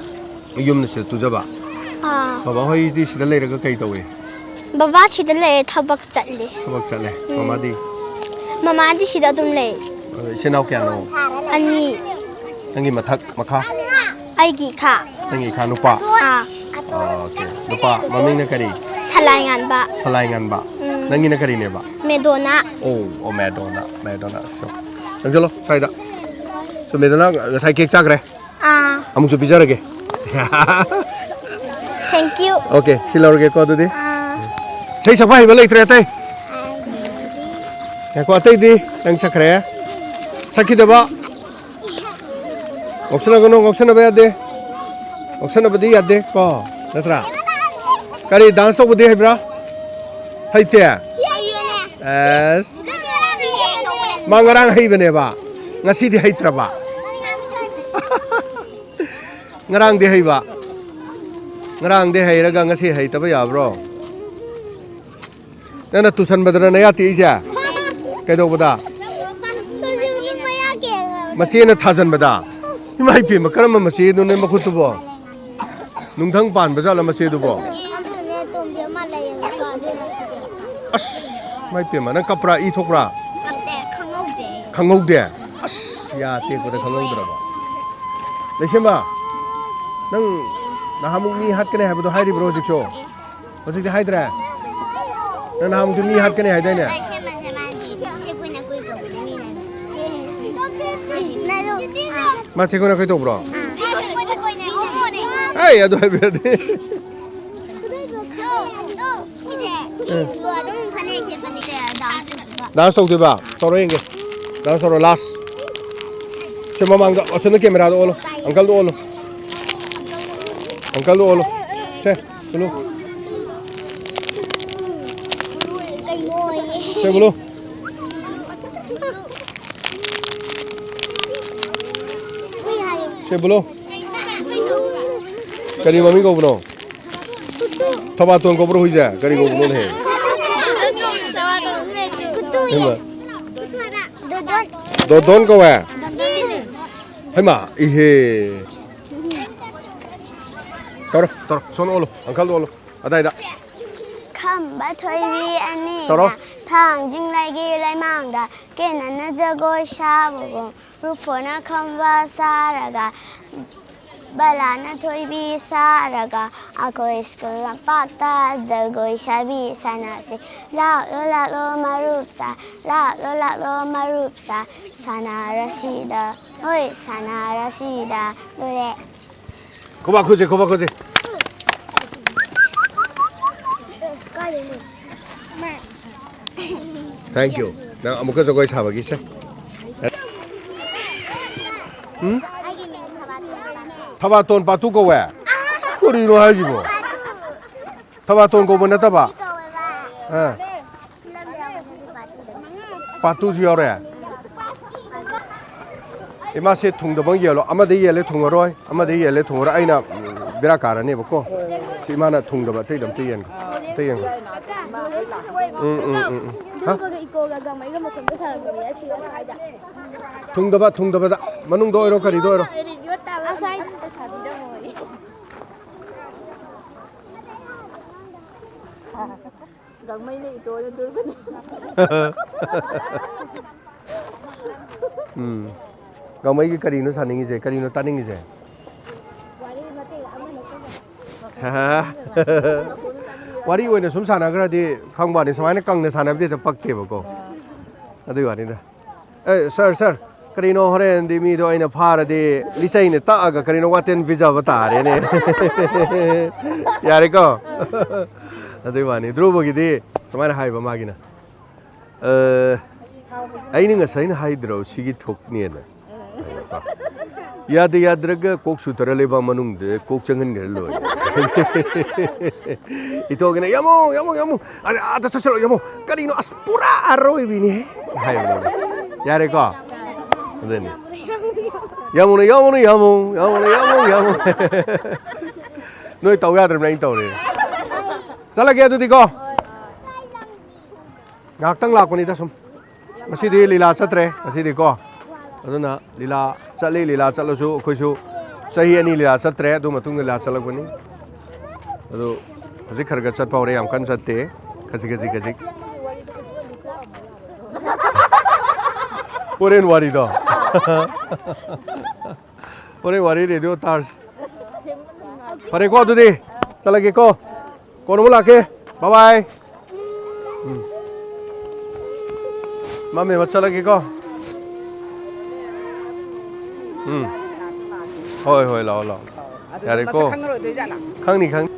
ꯌꯨꯝꯗ ꯁꯤꯗ ꯇꯨꯖꯕ? ꯑꯥ꯫ ꯕꯕꯥ ꯍꯣꯏꯗꯤ ꯁꯤꯗ ꯂꯩꯔꯒ ꯀꯩ ꯇꯧꯏ? ꯕꯕꯥ ꯁꯤꯗ ꯂꯩꯔꯦ, ꯊꯕꯛ ꯆꯠꯂꯦ꯫ ꯊꯕꯛ ꯆꯠꯂꯦ꯫ ꯎꯝ꯫ ꯃꯃꯥꯗꯤ? ꯃꯃꯥꯗꯤ ꯁꯤꯗ ꯑꯗꯨꯝ ꯂꯩ꯫ ꯑꯗꯣ ꯏꯆꯤꯟ ꯏꯅꯥꯎ ꯀꯌꯥꯅꯣ? ꯑꯅꯤ꯫ ꯅꯪꯒꯤ ꯃꯊꯛ, ꯃꯈꯥ? ꯑꯩꯒꯤ ꯏꯈꯥ꯫ ꯅꯪꯒꯤ ꯏꯈꯥ ꯅꯨꯄꯥ? ꯑꯥ꯫ ꯑꯣꯀꯦ꯫ ꯅꯨꯄꯥ ꯃꯃꯤꯡꯅ ꯀꯔꯤ? ꯁꯂꯥꯏ ꯉꯥꯟꯕ꯫ ꯁꯂꯥꯏ ꯉꯥꯟꯕ꯫ ꯎꯝ꯫ ꯅꯪꯒꯤꯅ ꯀꯔꯤꯅꯦꯕ? ꯃꯦꯗꯣꯅꯥ꯫ ꯑꯣ, ꯑꯣ, ꯃꯦꯗꯣꯅꯥ, ꯃꯦꯗꯣꯅꯥ꯫ ꯁꯣ, ꯆꯪꯁꯤꯜꯂꯣ ꯁ꯭ꯋꯥꯏꯗ꯫ ꯁꯣ, ꯃꯦꯗꯣꯅꯥ ꯉꯁꯥꯏ ꯀꯦꯛ ꯆꯥꯈ꯭ꯔꯦ꯫ ꯑꯥ꯫ ꯑꯃꯨꯛꯁꯨ ꯄꯤꯖꯔꯒꯦ꯫ Thank you꯫ ꯑꯣꯀꯦ, ꯁꯤ ꯂꯧꯔꯒꯦꯀꯣ ꯑꯗꯨꯗꯤ꯫ ꯑꯥ꯫ ꯏꯁꯩ ꯁꯛꯄ ꯍꯩꯕ ꯂꯩꯇ꯭ꯔꯦ ꯑꯇꯩ? ꯉꯥꯏꯈꯣ, ꯑꯇꯩꯗꯤ ꯅꯪ ꯁꯛꯈ꯭ꯔꯦ꯫ ꯁꯛꯈꯤꯗꯕ? ꯉꯥꯎꯁꯟꯅꯒꯅꯨ, ꯉꯥꯎꯁꯟꯅꯕ ꯌꯥꯗꯦ꯫ ꯉꯥꯎꯁꯟꯅꯕꯗꯤ ꯌꯥꯗꯦ ꯀꯣ, ꯅꯠꯇ꯭ꯔꯥ? ꯀꯔꯤ, ꯗꯥꯟꯁ ꯇꯧꯕꯗꯤ ꯍꯩꯕ꯭ꯔꯥ? ꯍꯩꯇꯦ? ꯑꯦꯁ꯫ ꯃꯥ ꯉꯔꯥꯡ ꯍꯩꯕꯅꯦꯕ, ꯉꯁꯤꯗꯤ ꯍꯩꯇ꯭ꯔꯕ? ꯉꯔꯥꯡꯗꯤ ꯍꯩꯕ꯫ ꯉꯔꯥꯡꯗꯤ ꯍꯩꯔꯒ ꯉꯁꯤ ꯍꯩꯇꯕ ꯌꯥꯕ꯭ꯔꯣ? ꯅꯪꯅ ꯇꯨꯁꯟꯕꯗꯔ ꯅꯌꯥ ꯇꯦꯛꯏꯁꯦ? ꯀꯩꯗꯧꯕꯗ? ꯃꯆꯦꯅ ꯊꯥꯖꯟꯕꯗ? ꯏꯃꯥ ꯏꯄꯦꯝꯃ, ꯀꯔꯝꯕ ꯃꯆꯦꯅꯣꯅꯦ ꯃꯈꯨꯠꯇꯨꯕꯣ? ꯅꯨꯡꯊꯪ ꯄꯥꯟꯕ ꯖꯥꯠꯂ ꯃꯆꯦꯗꯨꯕꯣ? ꯑꯁ, ꯏꯃꯥ ꯏꯄꯦꯝꯃ, ꯅꯪ ꯀꯞꯄ꯭ꯔꯥ? ꯏ ꯊꯣꯛꯄ꯭ꯔꯥ? ꯈꯪꯍꯧꯗꯦ꯫ ꯑꯁ, ꯌꯥ ꯇꯦꯛꯄꯗ ꯈꯪꯍꯧꯗ꯭ꯔꯕ? ꯂꯩꯁꯦꯝꯕ, ꯅꯪ ꯅꯍꯥꯟꯃꯨꯛ ꯃꯤ ꯍꯥꯠꯀꯅꯤ ꯍꯥꯏꯕꯗꯣ ꯍꯥꯏꯔꯤꯕ꯭ꯔꯣ ꯍꯧꯖꯤꯛꯁꯨ? ꯍꯧꯖꯤꯛꯇꯤ ꯍꯥꯏꯗ꯭ꯔꯦ? ꯅꯪ ꯅꯍꯥꯟꯃꯨꯛꯁꯨ ꯃꯤ ꯍꯥꯠꯀꯅꯤ ꯍꯥꯏꯗꯥꯏꯅꯦ? ꯃꯥ ꯊꯦꯛꯀꯣꯏ ꯅꯥꯀꯣꯏ ꯇꯧꯕ꯭ꯔꯣ? ꯑꯩ ꯑꯗꯨ ꯍꯥꯏꯕ ꯌꯥꯗꯦ꯫ ꯗꯥꯟꯁ ꯇꯧꯗꯣꯏꯕ? ꯇꯧꯔ ꯌꯦꯡꯒꯦ꯫ ꯗꯥꯟꯁ ꯇꯧꯔꯣ, ꯂꯥꯁ꯫ ꯁꯦ, ꯃꯃꯥꯡꯗ, ꯑꯁꯣꯝꯗ ꯀꯦꯃꯦꯔꯥꯗ ꯑꯣꯜꯂꯣ꯫ ꯑꯪꯀꯜꯗ ꯑꯣꯜꯂꯣ꯫ ꯑꯪꯀꯜꯗ ꯑꯣꯜꯂꯣ꯫ ꯁꯦ, ꯀꯨꯂꯨ꯫ ꯁꯦ, ꯀꯨꯂꯨ꯫ ꯁꯦ, ꯕꯨꯂꯣ꯫ ꯀꯔꯤ ꯃꯃꯤꯡ ꯀꯧꯕꯅꯣ? ꯊꯕꯥꯇꯣꯟ ꯀꯧꯕ꯭ꯔꯣ ꯍꯨꯏꯁꯦ? ꯀꯔꯤ ꯀꯧꯕꯅꯣꯅꯦ? ꯍꯩꯃꯥ꯫ ꯗꯣꯗꯣꯟ ꯀꯧꯋꯦ? ꯍꯩꯃꯥ, ꯏꯍꯦ꯫ ꯇꯧꯔꯣ, ꯇꯧꯔꯣ꯫ ꯁꯣꯝꯗ ꯑꯣꯜꯂꯣ꯫ ꯑꯪꯀꯜꯗ ꯑꯣꯜꯂꯣ꯫ ꯑꯗꯥꯏꯗ꯫ ꯈꯝꯕ ꯊꯣꯏꯕꯤ ꯑꯅꯤꯅ ꯇꯧꯔꯣ꯫ ꯊꯥꯡꯖꯤꯡ ꯂꯩꯒꯤ ꯂꯩꯃꯥꯡꯗ ꯀꯦꯅꯅ ꯖꯒꯣꯏ ꯁꯥꯕꯒꯨꯝ, ꯔꯨꯐꯣꯅ ꯈꯝꯕ ꯁꯥꯔꯒ ꯕꯂꯥꯅ ꯊꯣꯏꯕꯤ ꯁꯥꯔꯒ ꯑꯩꯈꯣꯏ ꯁ꯭ꯀꯨꯜ ꯂꯝꯄꯥꯛꯇ ꯖꯒꯣꯏ ꯁꯥꯕꯤ ꯁꯥꯟꯅꯁꯤ꯫ ꯂꯥꯛꯂꯣ, ꯂꯥꯛꯂꯣ, ꯃꯔꯨꯞꯁꯥ, ꯂꯥꯛꯂꯣ, ꯂꯥꯛꯂꯣ, ꯃꯔꯨꯞꯁꯥ, ꯁꯥꯟꯅꯔꯁꯤꯗ, ꯍꯣꯏ, ꯁꯥꯟꯅꯔꯁꯤꯗ꯫ ꯂꯣꯏꯔꯦ꯫ ꯈꯨꯕꯥꯛ ꯈꯨꯁꯦ, ꯈꯨꯕꯥꯛ ꯈꯨꯁꯦ꯫ Thank you. ꯅꯪ ꯑꯃꯨꯛꯀ ꯖꯒꯣꯏ ꯁꯥꯕꯒꯤꯁꯦ꯫ ꯎꯝ? ꯊꯕꯥꯇꯣꯟ ꯄꯥꯇꯨ ꯀꯧꯋꯦ? ꯀꯔꯤꯅꯣ ꯍꯥꯏꯁꯤꯕꯣ? ꯊꯕꯥꯇꯣꯟ ꯀꯧꯕ ꯅꯠꯇꯕ? ꯑꯥ꯫ ꯄꯥꯇꯨꯁꯨ ꯌꯥꯎꯔꯦ? ꯏꯃꯥꯁꯦ ꯊꯨꯡꯗꯕ ꯌꯦꯜꯂꯣ꯫ ꯑꯃꯗ ꯌꯦꯜꯂꯦ ꯊꯨꯡꯉꯔꯣꯏ, ꯑꯃꯗ ꯌꯦꯜꯂꯦ ꯊꯨꯡꯉꯔꯣꯏ꯫ ꯑꯩꯅ, ꯎꯝ, ꯕꯦꯔꯥ ꯀꯥꯔꯅꯦꯕꯀꯣ꯫ ꯁꯤ ꯏꯃꯥꯅ ꯊꯨꯡꯗꯕ ꯑꯇꯩꯗ ꯑꯝꯇ ꯌꯦꯡꯒꯦ꯫ ꯑꯝꯇ ꯌꯦꯡꯒꯦ꯫ ꯎꯝ, ꯎꯝ, ꯎꯝ, ꯎꯝ꯫ ꯍꯥ? ꯗꯨꯔꯕꯒ ꯏꯀꯣꯒ ꯒꯥꯡꯃꯩꯒ ꯃꯈꯣꯟꯗ ꯁꯥꯔꯛꯄꯅꯦ ꯑꯁꯤꯗ ꯁ꯭ꯋꯥꯏꯗ꯫ ꯊꯨꯡꯗꯕ, ꯊꯨꯡꯗꯕꯗ꯫ ꯃꯅꯨꯡꯗ ꯑꯣꯏꯔꯣ, ꯀꯔꯤꯗ ꯑꯣꯏꯔꯣ꯫ ꯑꯁ, ꯑꯩ ꯑꯝꯇ ꯁꯥꯕꯤꯔꯝꯃꯣ꯫ ꯒꯥꯡꯃꯩꯅ ꯏꯇꯣꯅ ꯗꯨꯔꯕꯅꯦ꯫ ꯎꯝ꯫ ꯒꯥꯡꯃꯩꯒꯤ ꯀꯔꯤꯅꯣ ꯁꯥꯅꯤꯡꯉꯤꯁꯦ? ꯀꯔꯤꯅꯣ ꯇꯥꯅꯤꯡꯉꯤꯁꯦ? ꯋꯥꯔꯤ ꯃꯇꯦꯛ ꯑꯃ ꯅꯠꯇꯅ꯫ ꯋꯥꯔꯤ ꯑꯣꯏꯅ ꯁꯨꯝ ꯁꯥꯟꯅꯈ꯭ꯔꯗꯤ ꯈꯪꯕ ꯋꯥꯅꯤ, ꯁꯨꯃꯥꯏꯅ ꯀꯪꯅ ꯁꯥꯟꯅꯕꯗꯤ ꯍꯦꯛꯇ ꯄꯛꯇꯦꯕꯀꯣ꯫ ꯑꯗꯨꯒꯤ ꯋꯥꯅꯤꯗ꯫ ꯑꯦ, ꯁꯥꯔ, ꯁꯥꯔ, ꯀꯔꯤꯅꯣ ꯍꯣꯔꯦꯟꯗꯤ ꯃꯤꯗꯣ ꯑꯩꯅ ꯐꯥꯔꯗꯤ ꯂꯤꯆꯩꯅ ꯇꯛꯑꯒ ꯀꯔꯤꯅꯣ ꯋꯥꯇꯦꯟ ꯄꯤꯖꯕ ꯇꯥꯔꯦꯅꯦ꯫ ꯌꯥꯔꯦꯀꯣ? ꯑꯗꯨꯏ ꯋꯥꯅꯤ꯫ ꯙ꯭ꯔꯨꯕꯒꯤꯗꯤ ꯁꯨꯃꯥꯏꯅ ꯍꯥꯏꯕ ꯃꯥꯒꯤꯅ, "ꯑ, ꯑꯩꯅ ꯉꯁꯥꯏꯅ ꯍꯥꯏꯗ꯭ꯔꯣ ꯁꯤꯒꯤ ꯊꯣꯛꯅꯦꯅ?" ꯌꯥꯗ ꯌꯥꯗ꯭ꯔꯒ ꯀꯣꯛ ꯁꯨꯊꯔ ꯂꯩꯕꯥꯛ ꯃꯅꯨꯡꯗ ꯀꯣꯛ ꯆꯪꯍꯟꯈ꯭ꯔ ꯂꯣꯏꯔꯦ꯫ ꯏꯇꯣꯒꯤꯅ, "ꯌꯥꯝꯃꯨ, ꯌꯥꯝꯃꯨ, ꯌꯥꯝꯃꯨ, ꯑꯔꯦ, ꯑꯥꯗ ꯆꯠꯁꯤꯜꯂꯣ, ꯌꯥꯝꯃꯨ, ꯀꯔꯤꯅꯣ, ꯑꯁ, ꯄꯨꯔꯥ ꯑꯔꯣꯏꯕꯤꯅꯤ" ꯍꯥꯏꯕꯅꯦ꯫ ꯌꯥꯔꯦꯀꯣ? ꯑꯗꯨꯅꯤ꯫ ꯌꯥꯝꯃꯨꯅꯦ, ꯌꯥꯝꯃꯨꯅꯦ, ꯌꯥꯝꯃꯨ, ꯌꯥꯝꯃꯨꯅꯦ, ꯌꯥꯝꯃꯨ, ꯌꯥꯝꯃꯨ꯫ ꯅꯣꯏ ꯇꯧ ꯌꯥꯗ꯭ꯔꯕꯅꯤꯅ ꯑꯩꯅ ꯇꯧꯔꯦ꯫ ꯆꯠꯂꯒꯦ ꯑꯗꯨꯗꯤꯀꯣ꯫ ꯉꯥꯏꯍꯥꯛꯇꯪ ꯂꯥꯛꯄꯅꯤꯗ ꯁꯨꯝ꯫ ꯉꯁꯤꯗꯤ ꯂꯤꯂꯥ ꯆꯠꯇ꯭ꯔꯦ, ꯉꯁꯤꯗꯤꯀꯣ꯫ ꯑꯗꯨꯅ ꯂꯤꯂꯥ ꯆꯠꯂꯤ, ꯂꯤꯂꯥ ꯆꯠꯂꯁꯨ ꯑꯩꯈꯣꯏꯁꯨ ꯆꯍꯤ ꯑꯅꯤ ꯂꯤꯂꯥ ꯆꯠꯇ꯭ꯔꯦ, ꯑꯗꯨ ꯃꯇꯨꯡ ꯂꯤꯂꯥ ꯆꯠꯂꯛꯄꯅꯤ꯫ ꯑꯗꯨ ꯍꯧꯖꯤꯛ ꯈꯔ ꯈꯔ ꯆꯠꯄ ꯍꯧꯔꯦ, ꯌꯥꯝ ꯀꯟꯅ ꯆꯠꯇꯦ, ꯈꯖꯤꯛ ꯈꯖꯤꯛ ꯈꯖꯤꯛ꯫ ꯍꯣꯔꯦꯟ ꯋꯥꯔꯤꯗꯣ꯫ ꯍꯣꯔꯦꯟ ꯋꯥꯔꯤ ꯔꯦꯗꯤꯑꯣ ꯇꯥꯔꯁꯤ꯫ ꯐꯔꯦꯀꯣ, ꯑꯗꯨꯗꯤ ꯆꯠꯂꯒꯦꯀꯣ꯫ ꯀꯣꯟꯅ ꯑꯃꯨꯛ ꯂꯥꯛꯀꯦ꯫ ꯕꯥꯏ ꯕꯥꯏ꯫ ꯎꯝ꯫ ꯃꯝꯃꯦꯕ, ꯆꯠꯂꯒꯦꯀꯣ꯫ ꯎꯝ꯫ ꯍꯣꯏ, ꯍꯣꯏ, ꯂꯥꯛꯑꯣ, ꯂꯥꯛꯑꯣ꯫ ꯑꯗꯨꯗ ꯌꯥꯔꯦꯀꯣ꯫ ꯃꯁꯛ ꯈꯪꯉꯔꯣꯏꯗꯣꯏꯖꯥꯠꯂꯥ? ꯈꯪꯅꯤ, ꯈꯪꯅꯤ꯫